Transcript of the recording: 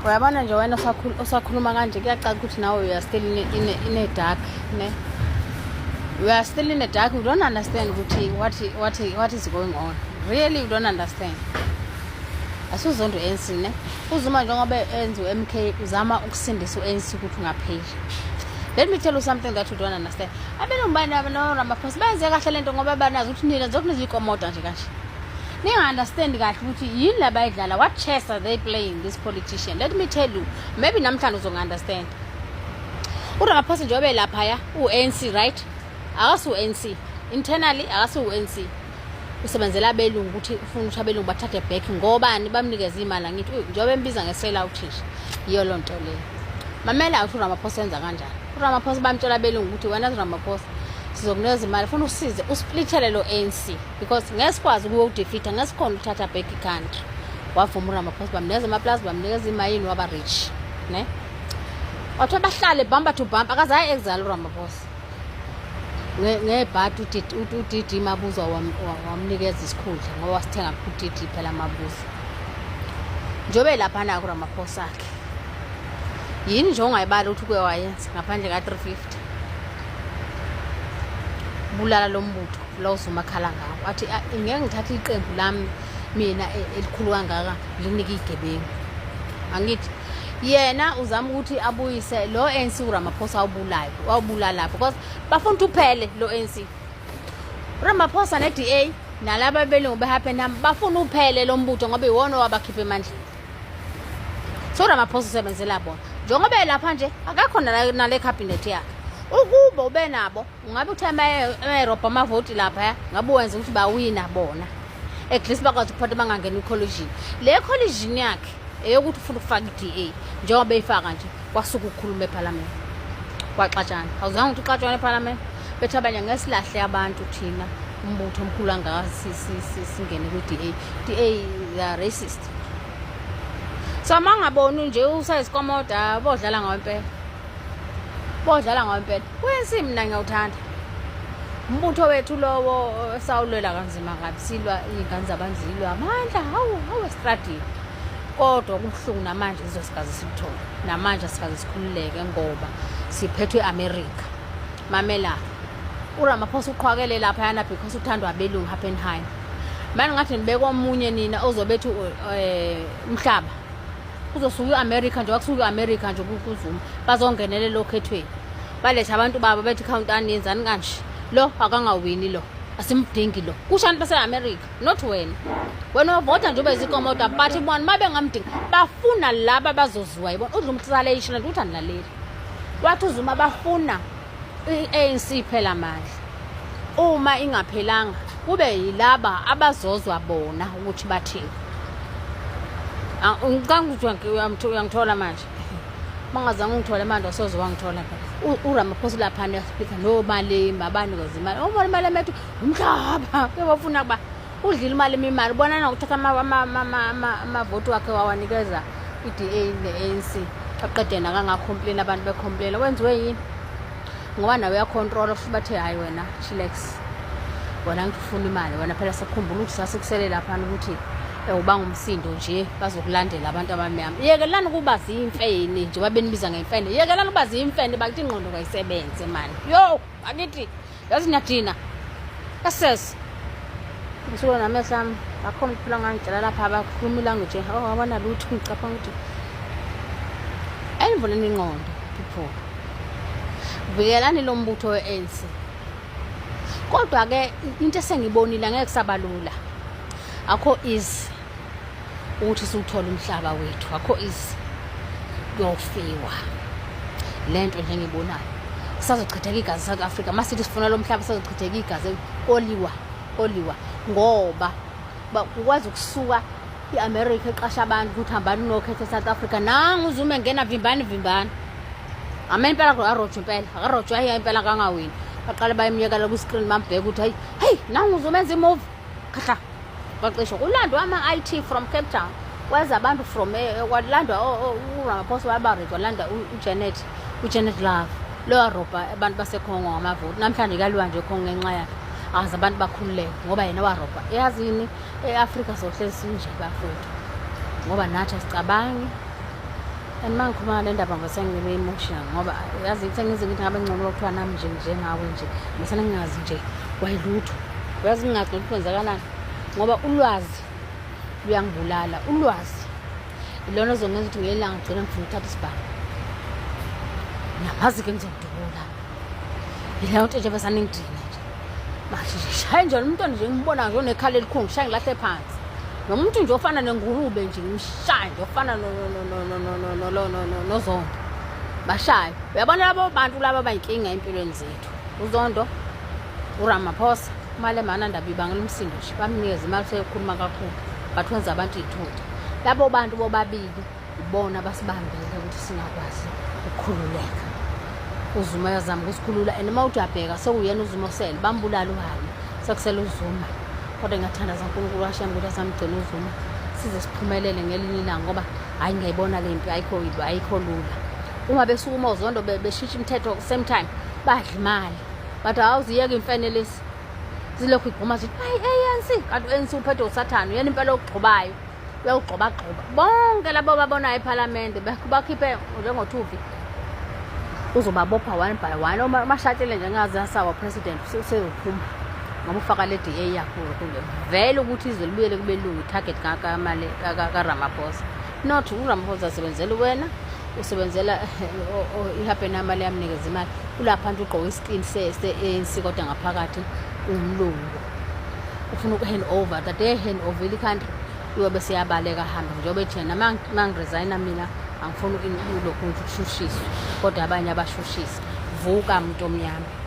Uyabona nje wena osakhuluma kanje, kuyacaca ukuthi nawe you are still in a dark, ne? You are still in the dark. You don't understand ukuthi what is going on. Really, you don't understand. Asuzonto u-ANC, ne? UZuma njengoba enza u-MK, uzama ukusindisa u-ANC ukuthi ungapheli. Let me tell you something that you don't understand. Abelungu bani noRamaphosa benze kahle lento ngoba banazi ukuthi nina nje kunezikomoda nje kanje. Ninga-understand kahle ukuthi yini la bayidlala. What chess are they playing, this politician? Let me tell you, maybe namhlanje uzonga-understand. URamaphosa njengoba elaphaya u-ANC, right? Akasu-ANC internally, akasu-ANC, usebenzela abelungu ukuthi ufuna ukuthi abelungu bathathe back ngobani bamnikeze imali. Angithi njengoba embiza nge-sell out nje, yiyo loo nto leyo. Mamela ukuthi uRamaphosa wenza kanjani. URamaphosa bamtshela abelungu ukuthi wena Ramaphosa, sizokunikeza imali, funa usize usplithele lo ANC because ngeke sikwazi ukuyo-defeat, ngeke sikhona ukuthatha back i-country. Wavuma uRamaphosa, bamnikeza amaplazi, bamnikeza imayini, waba rich, ne? Wathiwa bahlale bumper to bumper, akaze aye exile uRamaphosa. Ngebhadi uDD Mabuza wamnikeza isikhundla ngoba wasithenga kuDD phela Mabuza. Njengoba laphana kuRamaphosa akhe, yini nje ongayibala ukuthi uke wayenza ngaphandle ka-350? Bulala lo mbutho lo uZuma akhala ngawo, athi, "Ah, ngeke ngithathe iqembu lami mina elikhulu kangaka linike igebengu." Angithi yena uzama ukuthi abuyise lo ANC uRamaphosa awubulayo, wawubulala, because bafuna ukuthi uphele lo ANC. Ramaphosa ne-DA nalaba belungu be-Happenham bafuna uphele lo mbutho ngoba iwona owabakhipha emandleni. So Ramaphosa usebenzela bona njengoba elapha nje, akekho nale cabinet yakhe. Ukuba ube nabo, ungabe uthe mayerobha amavoti lapha, ngabe wenza ukuthi bawina bona, at least bakwazi ukuphatha, bangangena i-coalition. Le coalition yakhe eyokuthi ufuna ukufaka i-DA njengoba beyifaka nje, kwasuka ukukhuluma ephalamende, kwaxatshana. Awuzange ukuthi uxatshwana ephalamende, bethi abanye ngesilahle abantu thina umbutho omkhulu kangaka singene kwi-DA. DA, they are racist. So uma ungaboni nje usayisikomoda, bodlala ngawo impela, bodlala ngawo impela. Wensi mina ngiyawuthanda umbutho wethu lowo esawulwela kanzima kabi, silwa iy'ngane zabantu, zilwa amandla, hawu hawu, estradini. Kodwa kubuhlungu namanje, izwe sikaze silithole, namanje sikaze sikhululeke ngoba siphethwe i-Amerika. Mamela, uRamaphosa uqhwakele laphayana because uthandwa abelungu, Happenheim. Manje ngathi nibeka omunye nina ozobethi umhlaba kuzosuka i-America nje, wakusuka i-America nje kuZuma, bazongenelela okhethweni, balethe abantu babo, bethi countani, yenzani kanje, lo akangawini, lo asimdingi lo. Kusho abantu base-America, not wena. Wena wavota nje ube zikomoda, but bona uma bengamdingi bafuna laba bazoziwa yibona. Udla umsalation ukuthi anilaleli. Wathi uZuma bafuna i-ANC phela amandla, uma ingaphelanga kube yilaba abazozwa bona ukuthi bathini. Ah, ngicabanga ukuthi uyangithola manje. Mangazange ungithole manje, asoze wangithola phela. URamaphosa laphana uyaspeaker noMalema, abanikeza imali. Ubona imali emethu umhlaba ke bafuna kuba udlile imali imali bona nokuthatha amavoti wakhe wawanikeza i-DA ne-ANC. Aqede yena kangacomplain, abantu becomplain, wenziwe yini? Ngoba nawe uyacontrola futhi bathe hayi wena chillax, wena ngifuna imali wena phela. Sakhumbula ukuthi sasikusele laphana ukuthi ubanga umsindo nje, bazokulandela abantu abamnyama. Yekelani ukuba ziyimfene nje, benibiza ngemfene. Yekelani ukuba ziyimfene bakithi, ingqondo kayisebenze mani. Yo akithi, yazi niyadina esesi ngisuke namehlo ami akho umuntu phela ngangitshela lapha abakhuluma ilanguage, oh, abana lutho. Ngicabanga ukuthi ayivuleni ingqondo people, vikelani lo mbutho we-ANC. Kodwa-ke into esengibonile, angeke kusabalula, akho easy ukuthi siwuthole umhlaba wethu, akho easy, kuyofiwa. Lento nje engiyibonayo, kusazochitheka igazi South Africa. Masithi sifuna lo mhlaba, sazochitheka igazi, koliwa koliwa, ngoba kukwazi ukusuka i-America eqasha abantu ukuthi hambani nokhetha e-South Africa, nangu uZuma engena, vimbani vimbani. Amen impela akarojwa, impela akarojwa, hayi impela akangawini. Baqale bayimyekela kwi-screen, bambheka ukuthi hayi hey, nangu uZuma enza i-move, khahla, baqeshwa kulandwa ama-IT from Cape Town, kweza abantu from kwalandwa uRamaphosa wabaredi, walanda uJanet Love lo warobha abantu baseKhongo ngamavoti. Namhlanje kaliwa nje eKhongo ngenxa yakhe, akaze abantu bakhululeke ngoba yena warobha. Yazini, e-Afrika sohlezi sinje bafowethu ngoba nathi asicabangi. And uma ngikhuluma ngale ndaba ngase ngibe emotional ngoba yazi sengize ngithi ngabe ngcono kuthiwa nami nje njengawe nje ngisana ngingazi nje kwayilutho. Uyazi ngingazi ukuthi kwenzakalani ngoba ulwazi luyangibulala ulwazi ilona ozongenza ukuthi ngelinye ilanga ngigcine ngifuna ukuthatha isibhamu ngiyamazi-ke ngizomdubula yileyo nto nje besaningidina nje manje nje shaye nje umntwana nje ngibona nje onekhala elikhulu ngishaye ngilahle phansi nomuntu nje ofana nengulube nje ngimshaye nje ofana nozondo bashaye uyabona labo bantu laba bayinkinga empilweni zethu uzondo uramaphosa umalema anandaba ibangela umsindo nje bamnikeza imali seyokhuluma kakhulu but wenza abantu iy'thutha labo bantu bobabili ibona abasibambile ukuthi singakwazi ukukhululeka uzuma uyazama ukusikhulula and uma uthi uyabheka sekuyena uzuma osele bambulala uhali sekusele uzuma kodwa ngingathandaza unkulunkulu washem ukuthi asamgcina uzuma size siphumelele ngelinye ilanga ngoba hhayi ngiyayibona le mpi ayikho ayikho lula uma besukuma ozondo beshintsha imithetho same time badla imali but awuziyeka imfene lesi zilokhu igquma zithi hayi ANC kanti u-ANC uphethwe usathane uyena impela okugxobayo uyawugxobagxoba bonke labo babonayo ephalamende bakhiphe njengothuvi uzobabopha one by one umashatshele nje ngaze asawa president usezophuma ngoba ufaka le DA yakho vele ukuthi izwe libuyele kubelungu i-target kaRamaphosa not uRamaphosa asebenzela wena usebenzela ihappen imali yamnikeza imali ulapha nje ugqoke iskin se-ANC kodwa ngaphakathi umlungu ufuna uku-hand over that day hand over i-country uyobe seyabaleka ahambe njengoba ethi yena uma ngiresigna mina angifuni ulokhu ukushushiswa kodwa abanye abashushisa vuka muntu omnyama.